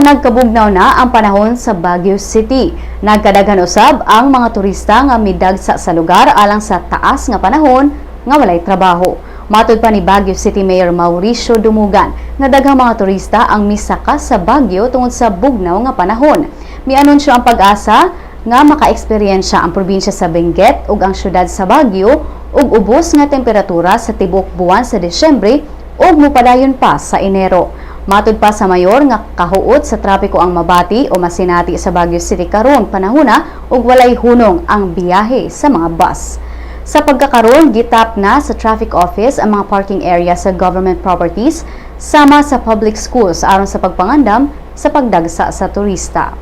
Nagkabugnaw na ang panahon sa Baguio City. Nagkadaghan usab ang mga turista nga midagsa sa lugar alang sa taas nga panahon nga walay trabaho. Matod pa ni Baguio City Mayor Mauricio Domogan nga daghang mga turista ang misaka sa Baguio tungod sa bugnaw nga panahon. Mianunsyo ang PAGASA nga makaeksperyensya ang probinsya sa Benguet ug ang syudad sa Baguio ug ubos nga temperatura sa tibuok buwan sa Disyembre ug mopadayon pa sa Enero. Matod pa sa mayor nga kahuot sa trapiko ang mabati o masinati sa Baguio City karon panahona ug walay hunong ang biyahe sa mga bus. Sa pagkakaroon, gitap na sa traffic office ang mga parking area sa government properties sama sa public schools aron sa pagpangandam sa pagdagsa sa turista.